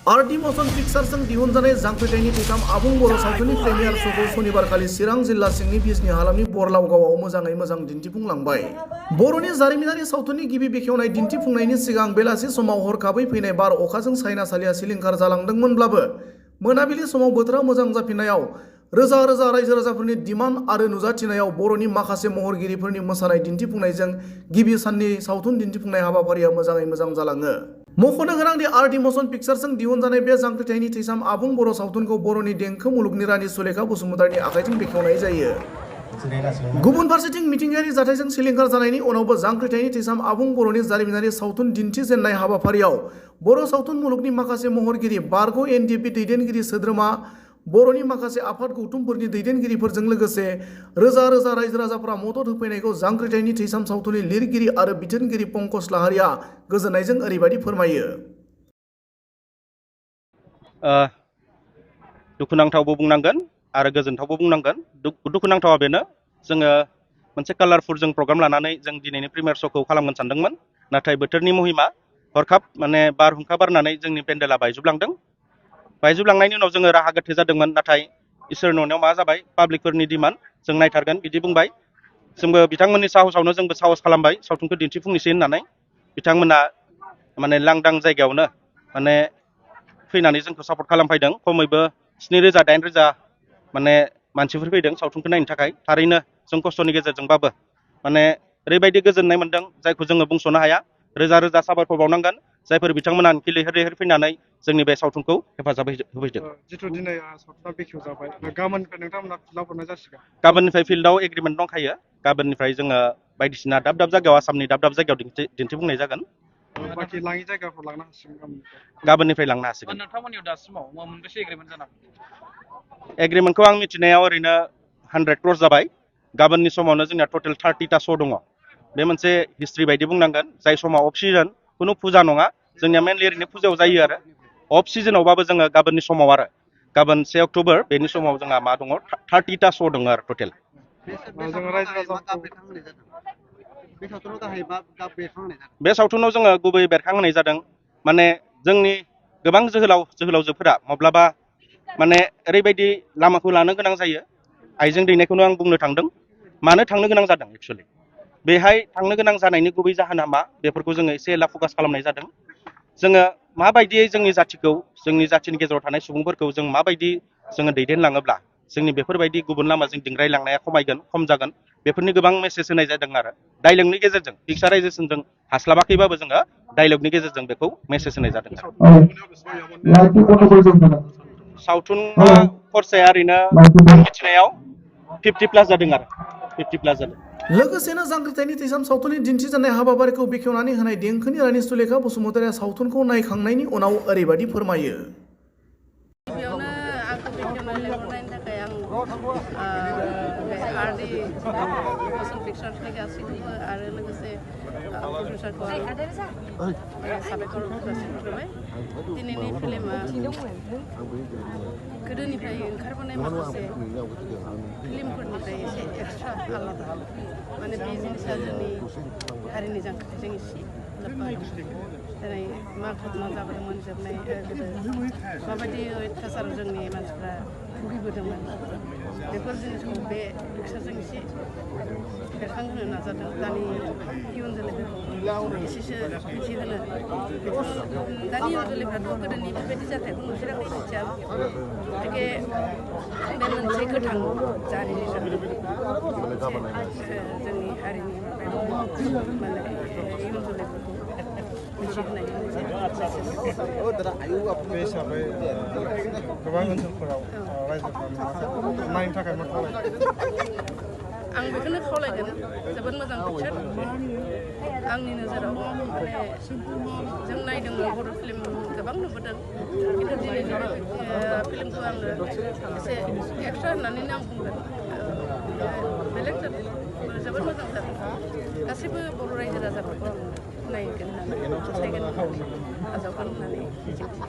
RD मसन पिक्चार्सजों दिहुनजानाय जांख्रिथायनि थैथाम आबुं बर' सावथुननि प्रिमियार श'खौ सनिबारखालि चिरां जिल्ला सिंनि बिजनी हालामनि बरलावगावआव मोजाङै मोजां दिन्थिफुंलांबाय। बर'नि जारिमिनारि सावथुननि गिबि बेखेवनाय दिन्थिफुंनायनि सिगां बेलासि समाव हरखाबै फैनाय बार अखाजों सायनासालिया सिलिंखार जालांदोंमोनब्लाबो मोनाबिलि समाव बोथोरा मोजां जाफिननायाव रोजा रोजा रायजो राजाफोरनि डिमान्ड आरो नुजाथिनायाव बर'नि माखासे महरगिरिफोरनि मोसानाय दिन्थिफुंनायजों गिबि साननि सावथुन दिन्थिफुंनाय हाबाफारिया मोजाङै मोजां जालाङो। मख'नो गोनांदि आरडि मसन पिक्चार्सजों दिहुनजानाय बे जांख्रिथायनि थैसाम आबुं बर' सावथुनखौ बर'नि देंखो मुलुगनि रानि सुलेखा बसुमतारीनि आखाइजों बेखेवनाय जायो। गुबुन फारसेथिं मिथिंगायारि जाथायजों सिलिंखार जानायनि उनावबो जांख्रिथायनि थैसाम आबुं बर'नि जारिमिनारि सावथुन दिन्थिजेननाय हाबाफारियाव बर' सावथुन मुलुगनि माखासे महरगिरि बारग' एनडिएफबि दैदेनगिरि सोद्रोमा बर'नि माखासे आफाद गौथुमफोरनि दैदेनगिरिफोरजों लोगोसे रोजा रोजा रायजो राजाफोरा मदद होफैनायखौ जांख्रिथायनि थैसाम सावथुननि लिरगिरि आरो बिथोनगिरि पंकज लाहारिया गोजोननायजों ओरैबायदि फोरमायो। दुखुनांथावबो बुंनांगोन आरो गोजोनथावबो बुंनांगोन। दुखुनांथावा बेनो जोङो मोनसे कालारफुल जों प्रग्राम लानानै जों दिनैनि प्रिमियार श'खौ खालामनो सानदोंमोन, नाथाय बोथोरनि महिमा हरखाब बारहुंखा बारनानै जोंनि पेन्डेला बायजोबलांदों। बायजोबलांनायनि उनाव जोङो राहा गोथे जादोंमोन, नाथाय इसोरनि अननायाव मा जाबाय, पाब्लिकफोरनि डिमान्ड जों नायथारगोन बिदि बुंबाय। जोंबो बिथांमोननि साहसावनो जोंबो साहस खालामबाय सावथुनखौ दिन्थिफुंनोसै होननानै। बिथांमोना लांदां जायगायावनो फैनानै जोंखौ सापर्ट खालामफैदों। खमैबो 7,000 8,000 मानसिफोर फैदों सावथुनखौ नायनो थाखाय। थारैनो जों खस्थ'नि गेजेरजोंबाबो ओरैबायदि गोजोननाय मोनदों जायखौ जोङो बुंस'नो हाया। रोजा रोजा साबायखर बावनांगोन जायफोर बिथांमोना लैहोर लैहोर फैनानै जोंनि बे सावथुनखौ हेफाजाब होफैदों। जिथु दिनै सावथुना बेखेवजाबाय, गाबोननिफ्राय नोंथांमोना फिल्डआव हरनाय जासिगोन। गाबोननिफ्राय फिल्डआव एग्रिमेन्ट दंखायो। गाबोननिफ्राय जोङो बायदिसिना दाब दाब जायगायाव, आसामनि दाब दाब जायगायाव दिन्थिफुंनाय जागोन। बाखि लाङि जायगाफोर लांनो हासिगोन गाबोननिफ्राय लांनो हासिगोन। नोंथांमोननियाव दासिमाव मोनबेसे एग्रिमेन्ट जाना? एग्रिमेन्टखौ आं मिथिनायाव ओरैनो 100 क्र'र जाबाय। गाबोननि समावनो जोंना टटेल 30टा श' दङ। बे मोनसे हिस्ट्रि बायदि बुंनांगोन, जाय समाव अफ सिजन, खुनु फुजा नङा। जोंनिया मेनलि ओरैनो फुजायाव जायो आरो अफ सिजनावबाबो जोङो गाबोननि समाव आरो गाबोन 1 अक्ट'बर बेनि समाव जोंहा मा दङ, 30टा श' दङ आरो टटेल। बे सावथुनाव जोङो गुबै बेरखांहोनाय जादों जोंनि गोबां जोहोलावजोफोरा माब्लाबा ओरैबायदि लामाखौ लानो गोनां जायो। आइजें दैनायखौनो आं बुंनो थांदों। मानो थांनो गोनां जादों, एक्सुवेलि बेहाय थांनो गोनां जानायनि गुबै जाहोना मा, बेफोरखौ जोङो एसे एला फकास खालामनाय जादों। जोङो माबायदियै जोंनि जाथिखौ, जोंनि जाथिनि गेजेराव थानाय सुबुंफोरखौ जों माबायदि जोङो दैदेनलाङोब्ला जोंनि बेफोरबायदि गुबुन लामाजों दिंग्रायलांनाया खमायगोन, खम जागोन, बेफोरनि गोबां मेसेज होनाय जादों आरो डायलगनि गेजेरजों। पिक्साराइजेसनजों हास्लाबाखैबाबो जोङो डायलगनि गेजेरजों बेखौ मेसेज होनाय जादों। सावथुना खरसाया ओरैनो आं मिथिनायाव 50+ जादों आरो 50+ जादों। लोगोसेनो जांख्रिथायनि थैसाम सावथुननि दिन्थिजेननाय हाबाफारिखौ बेखेवनानै होनाय देंखोनि रानि सुलेखा बसुमतारीया सावथुनखौ नायखांनायनि उनाव ओरैबायदि फोरमायो। गिबियावनो आंखौ बेखेवनो लिंहरनायनि थाखाय आं बे आरडि मसन पिक्चार्सनि गासैखौबो आरो लोगोसे प्रडिउसारखौ साबायखर जासिहरबाय। दिनैनि फिल्मा गोदोनिफ्राय ओंखारबोनाय माखासे फिल्मफोरनिफ्राय एसे एक्सट्रा आलादा। बे जिनिसा जोंनि हारिनि जांख्रिथायजों एसे लोब्बा दं। दिनै मा घटना जाबोदोंमोन, जोबनाय गोदो माबायदि अयथासाराव जोंनि मानसिफ्रा भुगिबोदोंमोन, बेफोर जिनिसखौ बे पिक्चारजों एसे बेरखांहोनो नाजादों। दानि इयुन जोलैफोरखौ एसेसो मिथिहोनो। दानि इयुन जोलैफ्राथ' गोदोनि बेबायदि जाथायखौ नुफेराखै, मिथिया। गतिके बे मोनसे गोथां जारिमिन जोंनि हारिनि इयुन जोलैफोरखौ मिथिहोनाय मोनसे बे हिसाबै गोबां ओनसोलफोराव रायजोफोरा नायनो थाखाय मा खालामो? आं बेखौनो खावलायगोन, जोबोद मोजां पिक्चार आंनि नोजोराव। जों नायदोंमोन बर' फिल्म गोबां नुबोदों, खिन्थु दिनैनि फिल्मखौ आंनो एसे एक्सट्रा होननानैनो आं बुंगोन। बेलेग जादों, जोबोद मोजां जादों। गासैबो बर' रायजो राजाफोरखौ आं नायगोन होननानै, अनसायगोन होननानै, आजावगोन होननानै मिजिंथियो।